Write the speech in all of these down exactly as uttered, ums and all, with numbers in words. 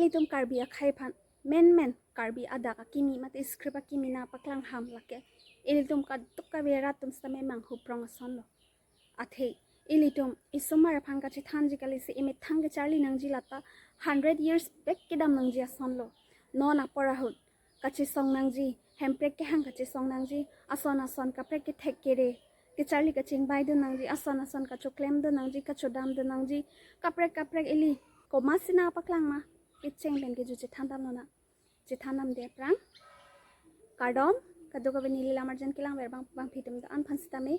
Ilitum Karbi akhei aphan menmen Karbi adak akimi mate script akimi nangpaklang ham lake ilitum kadokave arat atum sitame manghu prong asonlo. Athe ilitum isomar aphan kachethanji kali si emethang kecharli nangji lata hundred years back kedam nangji asonlo. Non apor ahut kachesong nangji, Hemprek kehang kachesong nangji, ason ason kaprek kethek kere, kecharli kachingbai dun nangji, ason ason kachoklem dun nangji, kachodam dun nangji, kaprek kaprek ili komatsi nangpaklang ma, kecheng pen kejut chethan damlonang. Chethan damde aphrang, kardom, kadokave neli lamarjan kelangver bang bangphi atum ta an aphan sitame.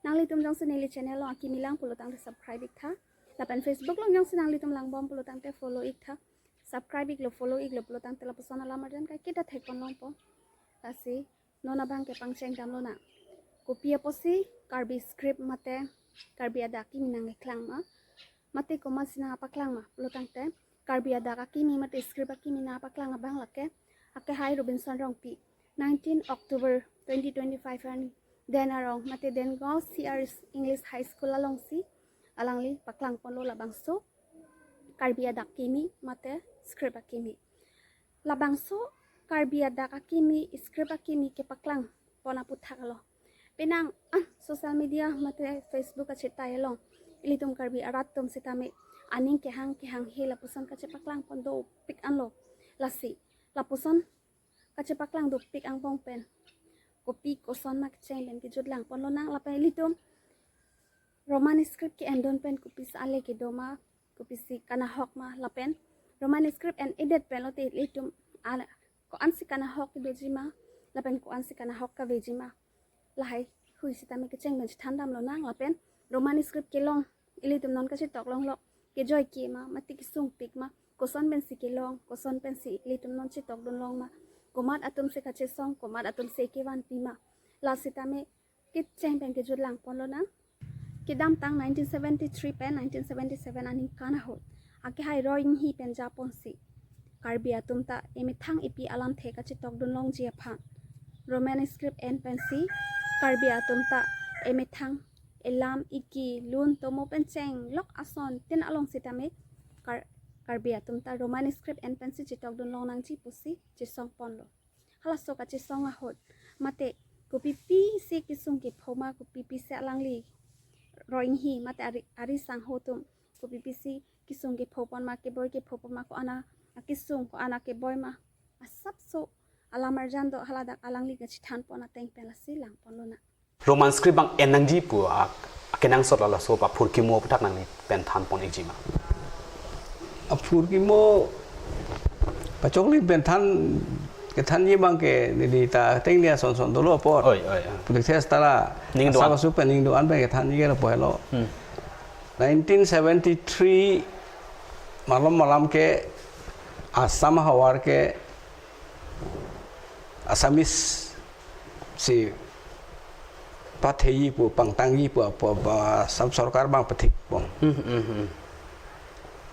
Nanglitum jongsi neli channel along akimi lang pulo tangte subscribe ik tha. Lapen Facebook along jongsi nanglitum langbom pulo tangte follow ik tha. Subscribe iklo, follow iklo pulo tangte lapuson alamarjan kaiketa thekpon longpo. Lasi non abang ke pangcheng damlonang. Kopi apotsi Karbi script mate Karbi adak akimi nangkeklang ma, mate komatsi nangpaklang ma pulo tangte, Karbi adak akimi mate script akimi nangpaklang abang lake akehai Robinson Rongpi, nineteen October twenty twenty-five an Den Arong mate Dengaon C R English High School alongsi alangli paklangponlo labangso Karbi adak akimi mate script akimi. Labangso Karbi adak akimi, script akimi kepaklangpon aputhak lo. Penang an social media mate Facebook kachetai along ilitum Karbi arat atum sitame aning kehang kehanghe lapuson kachepaklangpon dopik anlo. Lasi lapuson kachepaklang dopik angbong pen kopi koson ma kecheng pen kejut langponlonang. Lapen ilitum Roman script ke-endun pen kopisi ale kedo ma, kopisi kanahok ma, lapen Roman script en-edet pen lote ilitum ala ko-ansi kanahok kedoji ma, lapen ko-ansi kanahok kaveji ma, lahai hui sitame kecheng pen chethan damlonang. Lapen Roman script kelong ilitum non kachetok longlo, kejoi ke ma, mate kesungpik ma, koson pensi kelong, koson pensi ilitum non chetok dun long ma, komat atumsi kachesong, komat atumsi kevanpi ma, la sitame kecheng pen kejut langponlonang. Kedamtang nineteen seventy-three pen nineteen seventy-seven aningkan ahut akehai Roy Enghi pen japonsi Karbi atum ta emethang epi alamthe kachetok dun longji aphan Roman script en pensi Karbi atum ta emethang elam, iki, lun, tomo pen chenglok ason tin along sitame Kar-, Karbi atum ta Roman script en pensi chetok dun longnangji pusi chesongponlo. Halaso kachesong ahut mate kopipisi kesung kepho ma, kopipisi alangli Roy Enghi mate ari, ari sangho atum kopipisi kesung kephopon ma, keboi kephopon ma, ko-an akesung, ko-an akeboi ma, asapso alamarjan do, haladak alangli kachethanpon ateng pen lasi langponlonang. Roman script abang en nangji pu a, akenangsot la laso aphurkimo aputhak nangli pen thanpon ikji ma? Aphurkimo pachokli pen than, kethanji abang ke neli ta tengli ason son dolo apot. Oi, oi, oi. Politik test tala ning do-an. Asap asu pen ning do-an pen kethanji ke lapu helo. Hmm. Nineteen seventy-three malom malam ke Assam havar ke Assamese si patheji pu, pangtangji pu, pu, pu, Assam sorkar abang pathekpon. Hmm, hmm, hmm. Hmm.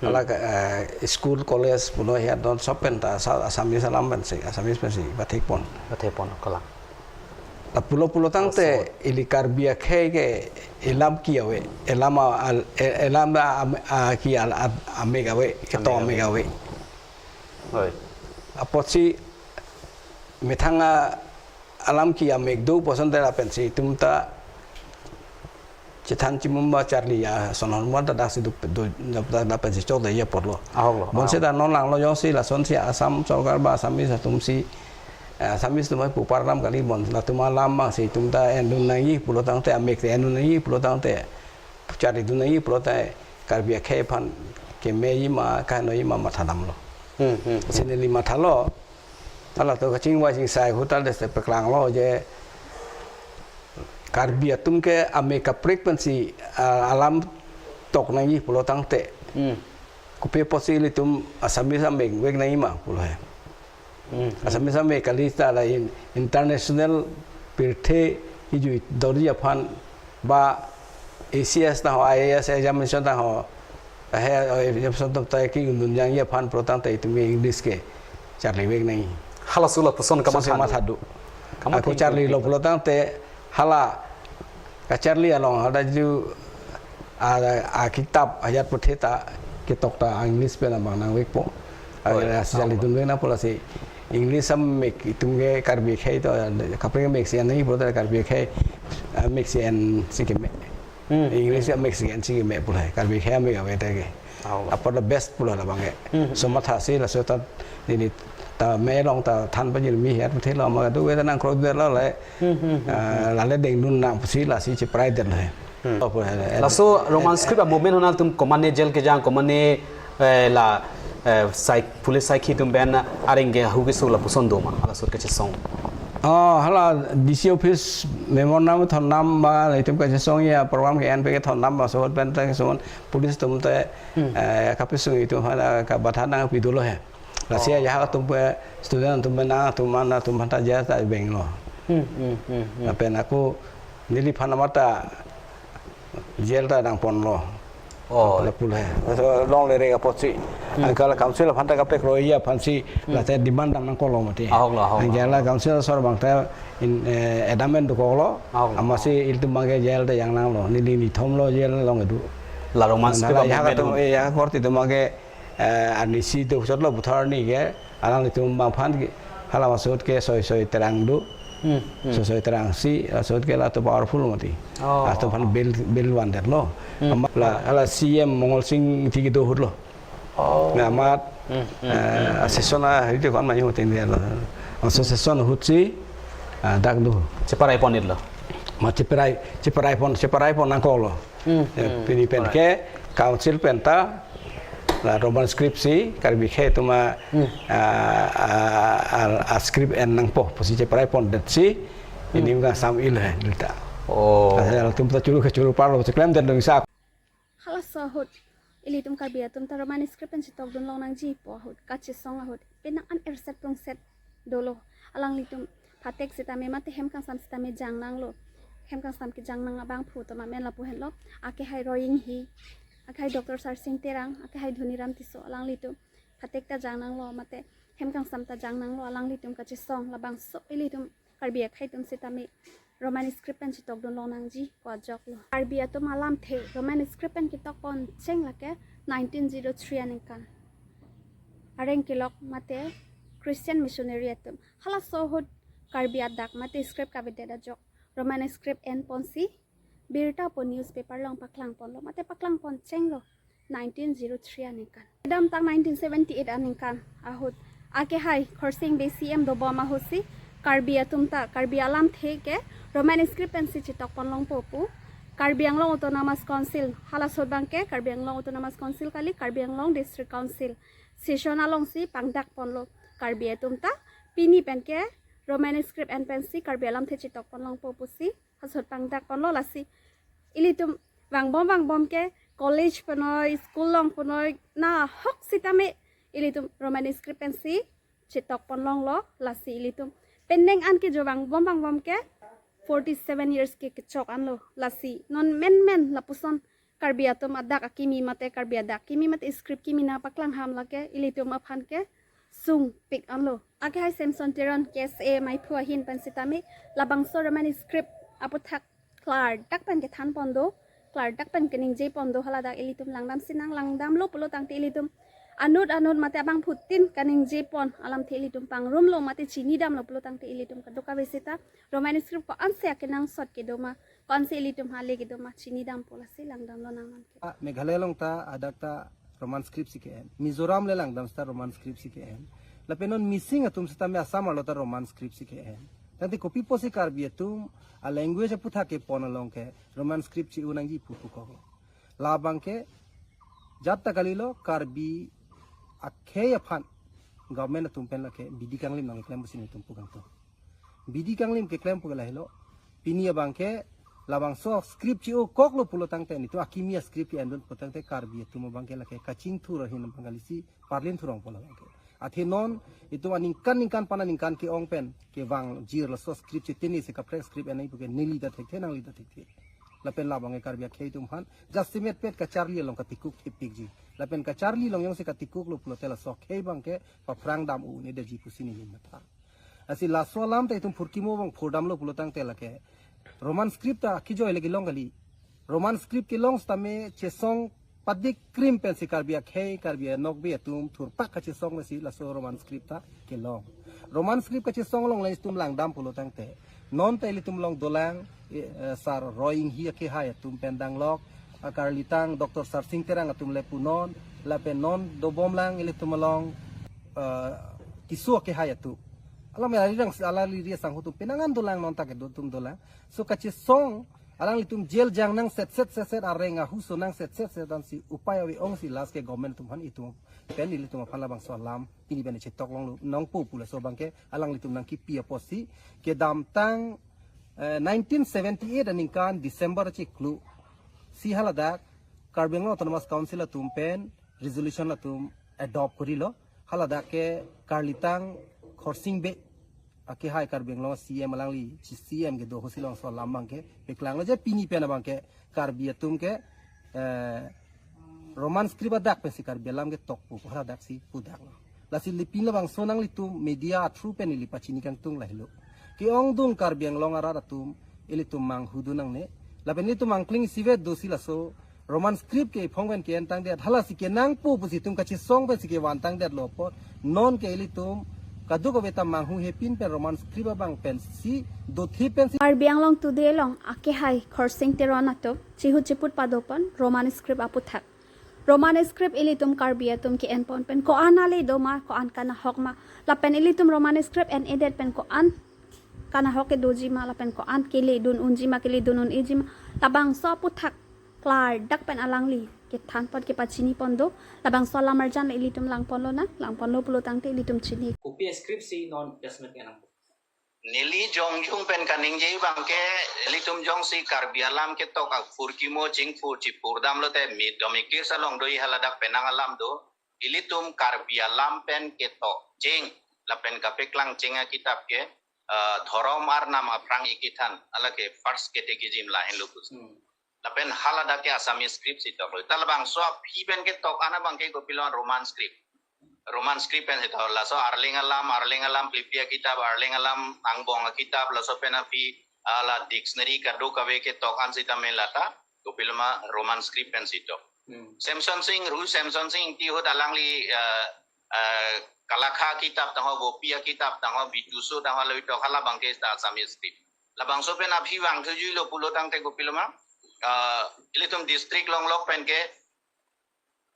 Hala ke, eh, school, college pulo hiat don sob pen ta Asa-, Assamese alam pensi, Assamese pensi pathekpon. Pathekpon, kalang. Ta pulo pulo tangte, oh, so, ili Karbi akhei ke elam ki ave, elam a, al-, e-, elam a, am-, a, ki al-, a, amek ave, ketong amek ave. Oi. Apotsi methang a alam ki amek do puson te lapensi itum ta chethan chimum ba charli ason ahormu ta daksi do, do, da, da pensi chokde apotlo. Ahoklo, ahok. Bonse ta non langlo jongsi lasonsi Assam sorkar ba Assamese atumsi, eh, Assamese atum ai pupar alam kali, bon latum alam abangsi itum ta endun nangji pulo tangte, amek te endun nangji pulo tangte, charli dun nangji pulo tangte, Karbi akhei aphan kemeji ma, kahenoji ma matha damlo. Hmm, hmm, hmm. Si neli mathalo, halatum kachingvai chingsai ahut ta leste paklanglo je Karbi atum ke amek kaprek pensi, ah, alam tok nangji pulo tangte. Hmm. Kopi apotsi ilitum Assamese amek vek nangji ma pulo he. Hmm, hmm. Assamese amek kali ta la in-, international pirthe kejui dorji aphan ba A C S ta ho, I A S examination ta ho, he, eh, examination ta ki undun jangji aphan pulo tangte itum English ke charli vek nangji. Halaso lapuson kamatha do. Kamatha do. Kamatha ako charlilo pulo tangte hala kacharli along hala ju a, a kitap ajat puthe ta ketok ta English pen abang nangvekpo. Oi, agak si jali oh. Dun na pula si English amek itum ke Karbi akhei to, kaprek amek si anai pula Karbi akhei, ah, amek si en si keme. Hmm. English amek si en si keme pula, Karbi akhei amek ave ta ke. Oh. Apot the best pula labang ke. Hmm. So matha si laso ta neli ta me along ta than pa jir mi het thelo ma do we ta nang cross de la le. Hmm, hmm, hmm, ah, hmm. Lale dengdun nang pusi lasi cheprai det le. Hmm. Oh, pula, eh, laso Roman eh, script a movement hona tum komane jail kejang, komane, eh, la, eh, sai, police saikhi atum pen areng ke ahu keso lapuson do ma, hala sot kachesong. Oh, hala D C office memorandum thon nam ba, itum kachesong ya program ke N P K thon nam ba, so pen ta so police atum te, hmm, eh, kapesung itum hala kabatha nangpi dolo he. Lasi oh. Ya atum pe student atum pe nangtum mana atum phanta jail ta benglo. Hmm, hmm, hmm, hmm. Lapen ako neliphan amat ta jail ta nangponlo. Oh. Lapu le. So, longle re apotsi. Hmm. Anke la council aphanta kaprek kroiya aphansi, hmm, late demand dam nangkoklo mati. Ahok lo, ahok lo. Anke la council asor abang ta in, eh, adamen dokoklo. Ahok lo. Amatsi ilitum abang ke jail ta jang nanglo. Neli nithom lo jail long edu. La Roman script hala a ya movement atum, hon. Eh, ya korte atum abang ke eh, arnisi do chotlo puthot arni ke, alanglitum abang aphan ke, hala masot ke soi soi terang do. Hmm, hmm. Soi soi terang si, masot ke la to powerful mati. Oh. Atum aphan bill, bill van det lo. Hmm. Amat la, hala C M Mongol Sing ti kedo ahut lo. Oh. Na amat, hmm, hmm, eh, hmm. Session ahut ke kon manyo tin dia lo. Masot session ahut si, ah, dak do. Cheparai pon det lo. Ma cheparai, cheparai pon, cheparai pon nangkoklo. Hmm, eh, hmm. Pini pen alright. Ke council pen ta la Roman script si Karbi akhei atum a, hmm, a, a, a, a script en nangpo pusi cheparai pon det si, hmm, pini ngasam il he neli ta. Oh. Asal atum ta churu ke churu parlo cheklem det dong sa. Halaso ahut ilitum Karbi atum ta Roman script pen chetok dun long nangji pu ahut, kachesong ahut, penang an erset prungset dolo. Alanglitum phatek sitame mate hem kangsam sitame jang nanglo. Hem kangsam kejang nang abangphu atum amen lapu henlo. Akehai Roying Hi, akehai Doctor Sarsing Terang, akehai Dhoniram Tisso, alanglitum phatek ta jang nanglo mate hem kangsam ta jang nanglo, alanglitum kachesong labangso ilitum Karbi akhei atum sitame Roman script pen chetok dun long nangji pu ajok lo. Karbi atum alamthe Roman script pen ketok pon cheng lake nineteen zero three aningkan. Areng kelok mate Christian missionary atum. Halaso ahut Karbi adak mate script kavedet ajok Roman script en ponsi birta pu newspaper along paklang ponlo mate paklang pon chenglo nineteen zero three aningkan. Kedamtang nineteen seventy-eight aningkan ahut akehai Khorsing Bey C M dobom ahut si Karbi atum ta, Karbi alamthe ke Roman script pensi chetok pon longpo pu Karbi Anglong Autonomous Council, halaso ahut abang ke Karbi Anglong Autonomous Council kali, Karbi Anglong District Council session alongsi pangdak ponlo. Karbi atum ta pini pen ke Roman script en pensi Karbi alamthe chetok pon longpo pusi halaso ahut pangdak ponlo. Lasi ilitum vangbom vangbom ke college punoi, school along punoi, nahok sitame ilitum Roman script pensi chetok pon longlo. Lasi ilitum penang an kejo vangbom vangbom ke forty seven years ke kechok anlo. Lasi non menmen lapuson Karbi atum adak akimi mate, Karbi adak akimi mate script kimi nangpaklang ham lake ilitum aphan kesung pik anlo. Akehai Samson Teron K S A maiphu ahin pen sitame labangso Roman script aputhak klardak pen kethan pon do, klardak pen keningje pon do, haladak ilitum langdam sinang, langdamlo pulo tangte ilitum anut anut mate abangphutin kaningje pon alamthe ilitum pangrumlo mate chinidamlo pulo tangte ilitum kadokave seta Roman script ko-ansi akenangsot kedo ma, ko-ansi ilitum hale kedo ma chinidampo, lasi langdamlo nang nonke. Ah, Meghalaya along ta adak ta Roman script si ke-en. Mizoram le langdam seta Roman script si ke-en. Lapen non Mising atum sitame Assam arlo ta Roman script si ke-en. Tangte kopi pusi Karbi atum a language aputhak kepon along ke Roman script chi-u nangji pu pukoklo. Labang ke jat ta kalilo, Karbi akhei aphan government atum pen lake bidi kanglim nangklem pusi nelitum pu kangtung. Bidi kanglim keklem pu ke lahelo. Pini abang ke labangso script chi-u koklo pulo tangte, nelitum akimi a script ke-endun pulo tangte Karbi atum abang ke lake kachingthur ahin abang kali si parlin thurong pulo abang ke. Athe non itum aningkan ningkan pen aningkan ke-ong pen kevang jir laso script chi tini si kaprek script enai pu ke neli ta thekthe nangli ta thekthe. Lapen labang ke Karbi akhei atum aphan jasemet pet kacharli along katikuk thepikji. Lapen kacharli along jongsi katikuklo pulote laso akhei abang ke paphrang dam u ne deji pusi neli matha. Lasi laso alam ta itum phurkimo abang phurdamlo pulo tangte lake Roman script ta kijoi lagi long kali. Roman script kelong sitame chesong Padik krim pensi Karbi akhei, Karbi anokbe atum thurpak kachesong pensi laso Roman script ta kelong. Roman script kachesong along le itum langdam pulo tangte, non ta ilitum along dolang, eh, eh, Sar Roy Enghi akehai atum pen danglok, ah, Karlitang Doctor Sarsing Terang atum le punon, lapen non dobomlang ilitum along, eh, Tisso akehai atum. Alam ya rirang si alangli ri asangho atum penang an dolang, non ta kedo atum dolang. So kachesong alanglitum jail jang nang set set set set, areng ahuso nang set set set ansi upai ave-ong si last ke government atum aphan itum pen ilitum aphan labangso alam pini pen chetok longlo nangpo pu laso abangke alanglitum nangkipi apotsi kedamtang, eh, nineteen seventy-eight aningkan December chiklo si haladak Karbi Anglong Autonomous Council atum pen resolution atum adopt korilo. Haladak ke Karlitang Khorsing Bey akehai Karbi Anglong C M, alangli C M kedo ahut si labangso alam abangke paklanglo je pini pen abangke Karbi atum ke, eh, Roman script adak pensi Karbi alam ketok pu, haladak si pudaklo. Lasi lapen labangso nanglitum media through pen ili pachini kangtung lahelo. Ke-ongdung Karbi Anglong arat atum, ilitum manghudun nangne. Lapen ilitum angkling isivet dosi laso Roman script ke iphong pen ke-en tangdet, halasi kenangpo pusi itum kachesong pensi kevan tangdetlo apot, non ke ilitum kadokave ta manghuhepin pen Roman script abang pensi dothip pensi. Karbi Anglong Today along akehai Khorsing Teron atum chihut chiput padopon Roman script aputhak. Roman script ilitum Karbi atum ke-enpon pen ko-an ale doma, ko-an kanahok ma, lapen ilitum Roman script en-edet pen ko-an kanahok kedoji ma, lapen ko-an keledun unji ma, keledun un-eji ma, labangso aputhak klardak pen alangli kethanpon kepachinipon do. Labangso alam arjan le ilitum langponlonang, langponlo pulo tangte ilitum chini. Kopi script si non jasmet kenang. Neli jongjung pen kaningje abangke, ilitum jongsi Karbi alam ketok aphurkimo chingphur chipurdamlote mi domikir salong do, ihaladak penang alam do. Ilitum Karbi alam pen ketok cheng lapen kapeklang cheng akitap ke, eh, Dhorom Arnam Aphrang Ikithan, alake first catechism lahenlo pusi. Hmm. Lapen haladak ke Assamese script si toklo. Ta labangso aphi pen ketok an abangke kopilo, Roman script. Roman script pen si tok. Laso Arleng alam, Arleng alam phliphli akitap, Arleng alam angbong akitap, laso pen aphi, ah, la dictionary kadokave ketok an sitame lata kopiloma Roman script pen si tok. Hmm. Semsonsing Ru, Semsonsing Ingti ahut alangli, eh, eh, Kalakha akitap tangho, Vopi akitap tangho, Bituso tangho, lalu tok hala abangke ta Assamese script. Labangso pen aphi vangthujuilo pulo tangte kopiloma, eh, ilitum district longlok pen ke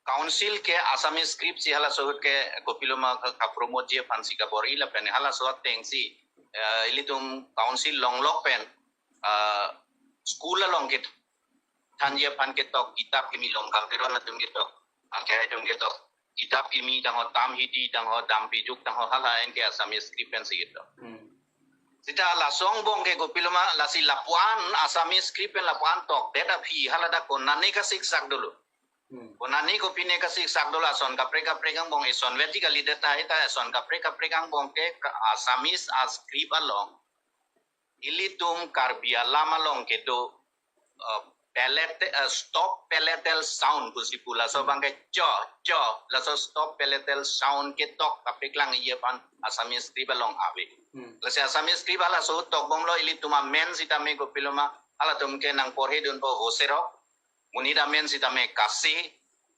council ke Assamese script si halaso ahut ke kopiloma ka, kapromote ji aphansi kabor-i lapen halaso atengsi, eh, ilitum council longlok pen, eh, school along kethanji aphan ketok, kitap kimi Longkam Teron atum ketok, akhai atum ketok, kitap kimi tangho, Tam Hidi tangho, Dam Pijuk tangho, hala en ke Assamese script pensi ketok. Hmm. Sita laso angbong ke kopiloma, lasi lapuan Assamese script pen lapuan tokdet aphi haladak konane kasiksak dolo. Hmm. Konane kopine kasiksak dolo, ason kaprek kaprek angbong, eson veti kalidet tahai ta, ason kaprek kaprek angbong ke ka-, Assamese a-script along ilitum Karbi alam along kedo, eh, palat-, eh, stop palatal sound pusi pu, laso Hmm. abangke cho, cho, laso stop palatal sound ketok kapeklang iya aphan Assamese script along ave. Hmm. Lasi Assamese script halaso tokbomlo, ilitum amen sitame kopiloma, halatum ke nangporhedunpo Voserok, monit amen sitame Kasi,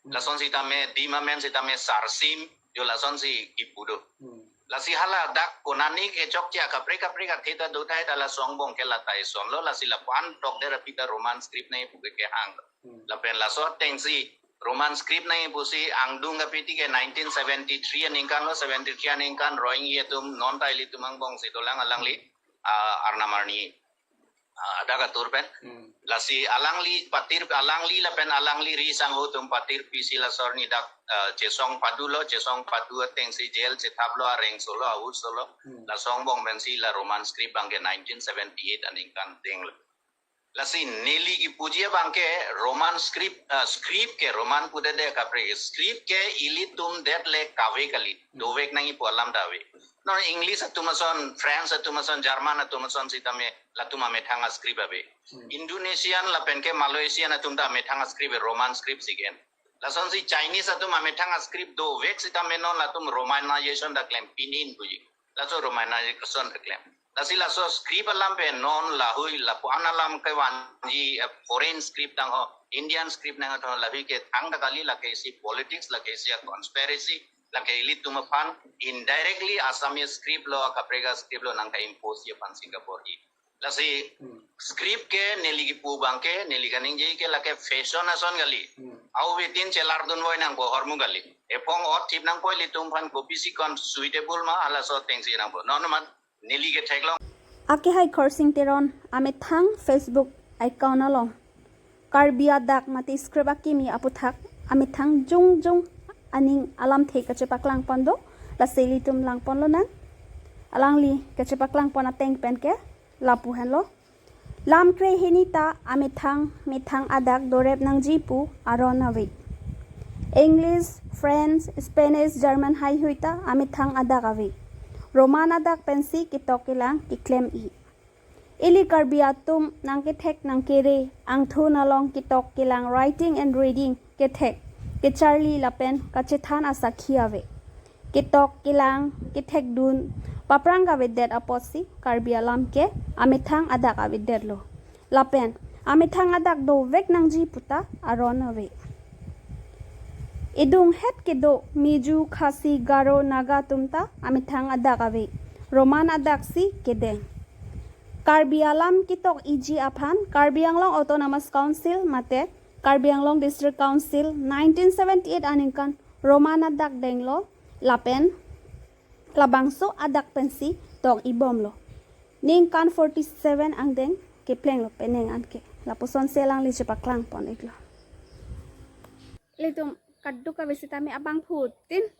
Hmm. lason sitame Dim amen sitame Sarsim, jo lasonsi kipu do. Hmm. Lasi haladak konane ke chokche kaprek kaprek akhei ta do tahai ta laso angbong ke lata esonlo, lasi lapuan tokdet aphi ta Roman script nangji pu ke kehang. Hmm. Lapen laso atengsi Roman script nangji pusi angdung kapiti ke nineteen seventy-three aningkan lo, seventy-three aningkan Roy Enghi atum non ta ilitum angbong si dolang alangli, ah, arnam arni, ah, adak atur pen. Hmm. Lasi alangli patir, alangli lapen alangli ri sangho atum patir pisi laso arni dak, ah, chesong padulo, chesong padu atengsi jail chethaplo, areng solo, ahut solo. Hmm. Laso angbong pensi la Roman script abangke nineteen seventy-eight aningkan denglo. Lasi neli kipuji abangke Roman script, ah, script ke Roman pudede kaprek, script ke ilitum det le kave kali, Hmm. dovek nangji pu alam ta ave. Non English atum ason, French atum ason, German atum ason sitame latum amethang a-script ave. Hmm. Indonesian lapen ke Malaysian atum ta amethang a-script ave, Roman script si ke-en. Lasonsi Chinese atum amethang a-script dovek sitame non latum Romanization ta klem, Pinyin puji. Laso Romanization ta klem. Lasi laso script alam pen non lahei lapuan alam kevanji, eh, foreign script tangho, Indian script nangkethon, lahui ke thangta kali, lake isi politics, lake isi conspiracy, lake ilitum aphan indirectly Assamese script lo, kaprek a script lo nangka-impose ji aphan Singapore hi. Lasi script ke neli kipu abang ke, neli kaningje ke lake fashion ason kali. Au bitin chelar dunvoi nangpo ahormu kali. Ephong ot thip nangpo, ilitum aphan kopisi kon suitable ma, halaso atengsi nangpo. Non mat neli ke theklong. Akehai Khorsing Teron amethang Facebook account along Karbi adak mate script akimi aputhak amethang jongjong aning alamthe kachepaklang pon do, lasi ilitum lang pon lonang. Alangli kachepaklang pon ateng pen ke lapu henlo. Lamkre hini ta amethang methang adak dorep nangji pu aron ave. English, French, Spanish, German haihui ta amethang adak ave. Roman adak pensi ketok kelang keklem-i. Ili Karbi atum nangkethek nangkere, angthun along ketok kelang, writing and reading kethek, kecharli lapen kachethan asakhi ave. Ketok kelang, kethekdun, paprang kavedet apotsi Karbi alam ke amethang adak avedetlo. Lapen amethang adak dovek nangji puta aron ave. Idung het kedo Miju, Khasi, Garo, Naga atum ta amethang adak ave. Roman adak si kedeng. Karbi alam ketok-iji aphan Karbi Anglong Autonomous Council mate Karbi Anglong District Council nineteen seventy-eight aningkan Roman adak denglo lapen labangso adak pensi tok-i bomlo. Ningkan forty-seven angdeng keplenglo penang anke. Lapuson si alangli chepaklang pon iklo. Ilitum kadokave sitame abangphutin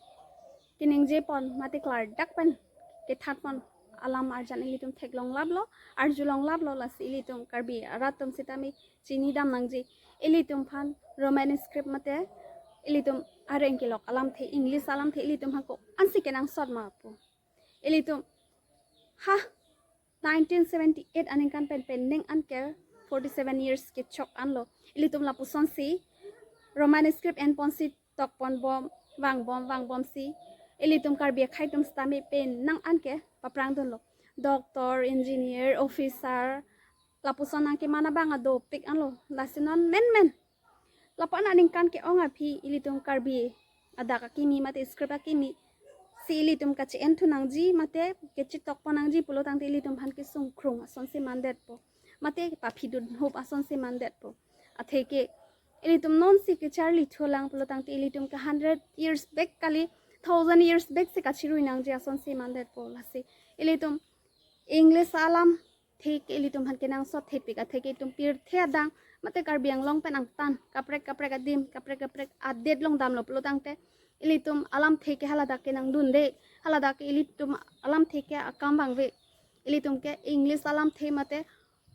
keningje pon mate klardak pen kethan pon alam arjan ilitum theklong laplo, arjulong laplo, lasi ilitum Karbi arat atum sitame chinidam nangji. Ilitum aphan Roman script mate ilitum areng kelok alamthe, English alamthe ilitum aphan ko-ansi kenangsot ma pu. Ilitum ha nineteen seventy-eight aningkan pen penang anke forty-seven years kechok anlo. Ilitum lapuson si Roman script en ponsi tok pon bom, vang bom, vang bomsi ilitum Karbi akhei atum sitame penang anke paprang dunlo. Doctor, engineer, officer, lapuson nangkeman abang adopik anlo. Lasi non menmen lapu-an aningkan ke-ong aphi ilitum Karbi adak akimi mate script akimi si ilitum kache-enthu nangji mate kachetok pon nangji pulo tangte ilitum aphan kesung krung asonsi mandetpo. Mate paphidun hop asonsi mandetpo. Atheke ilitum nonsi kecharli thulang pulo tangte ilitum ke hundred years back kali, thousand years back si kachirui nangji asonsi mandetpo. Lasi ilitum English alamthe ke ilitum aphan kenangsot thepik atheke itum pirthe adang mate Karbi Anglong pen angtan kaprek kaprek adim, kaprek kaprek adet along damlo pulo tangte ilitum alamthe ke haladak ke nangdunde, haladak ke ilitum alamthe ke akam abang ave. Ilitum ke English alamthe mate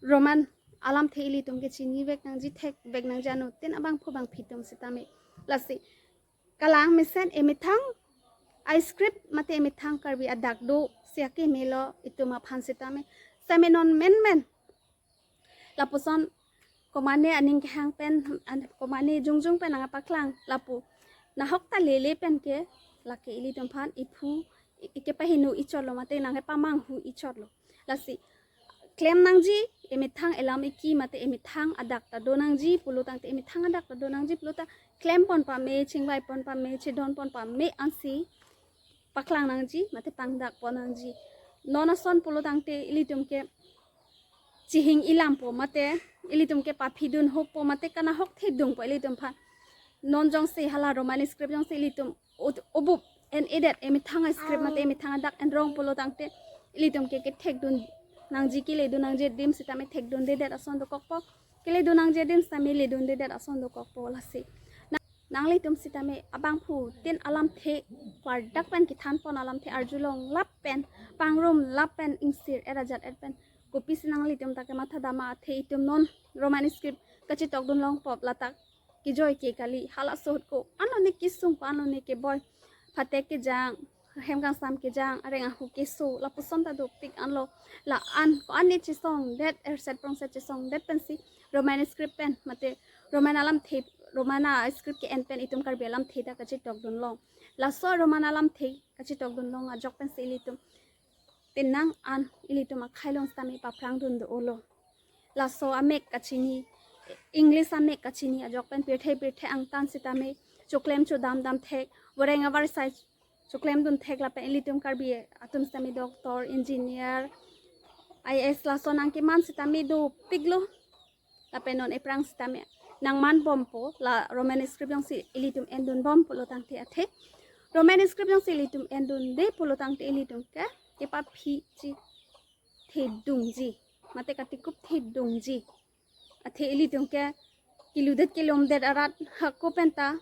Roman alamthe ilitum ke chinivek nangji, thekvek nangji, anuttin abangphu bangphi atum sitame. Lasi kalang mesen emethang a-script mate emethang Karbi adak do si akemelo itum aphan sitame. Sitame non menmen lapuson komane aning kehang pen, an-, komane jongjong pen nangpaklang lapu. Nahok ta lele pen ke lake ilitum aphan iphu i-, ikepahinu ichotlo mate nangkepamanghu ichotlo. Lasi klem nangji, emethang elam iki mate emethang adak ta do nangji pulo tangte, emethang adak ta do nangji pulo ta klem pon pame, chingvai pon pame, chedon pon pame ansi paklang nangji mate pangdak pon nangji. Non ason pulo tangte ilitum ke chihing-i lampo mate ilitum ke paphidun hoppo mate kanahok thedungpo ilitum aphan. Non jongsi hala Roman script jongsi ilitum ut-, ubup en-edet emethang a-script mate emethang adak enrong pulo tangte ilitum ke kethekdun nangji, keledun nangji adim sitame thekdundedet ason dokokpo, keledun nangji adim sitame ledundedet ason dokokpo. Lasi na-, nanglitum sitame abangphutin alamthe klardak pen kethan pon, alamthe arjulong lap pen, pangrum lap pen, ingsir et ajat et pen kopisi nanglitum ta kematha dam ma, athe itum non Roman script kachetok dunlong pop latak kejoi ke kali. Halaso ahut ko-an lone kesung, ko-an lone keboi, phatek kejang, hem kangsam kejang, areng ahu keso, lapuson ta dopik anlo. La-an ko-an ne chesongdet, erset prongset chesongdet pensi Roman script pen mate Roman alamthe, Roman a-script ke-en pen itum Karbi alamthe ta kachetok dunlong. Laso Roman alamthe kachetok dunlong ajok pensi ilitum penang an ilitum akhei along sitame paprang dun do-olo. Laso amek kachini, English amek kachini ajok pen pirthe pirthe angtan sitame choklem chodam dam thek, voreng avar sai choklem dun thek lapen ilitum Karbi atum sitame doctor, engineer, I A S lason angkeman sitame dopiklo. Lapen non ephrang sitame nangman bompo, la Roman script jongsi ilitum endun bompo lo tangte athe, Roman script jongsi ilitum endunde pulo tangte ilitum ke kepaphi chethedungji, mate katikup thedungji. Athe ilitum ke kiludet kilumdet arat hako penta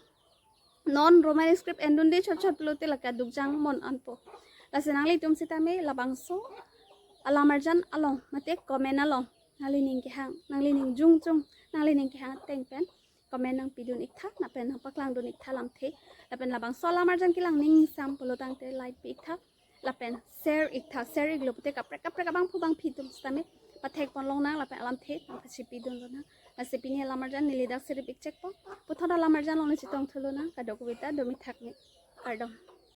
non Roman script endunde chot chot pulote lake dukjang mon anpo. Lasi nanglitum sitame labangso alamarjan along mate comment along nanglining kehang, nanglining jungjung, nanglining kehang ateng pen comment nangpidun iktha, lapen nangpaklangdun iktha lamthe. Lapen labangso alamarjan kelang ning sam pulo tangte like pi iktha, lapen share iktha, share iklo pute kaprek kaprek abangphu bangphi atum sitame pathek pon longnang, lapen alamthe nangpachipidun lonang. Lasi pini alamarjan neli dak sirip ikchekpo, puthot alamarjan along neli chetong thu lonang, kadokave ta domi thakme, kardom.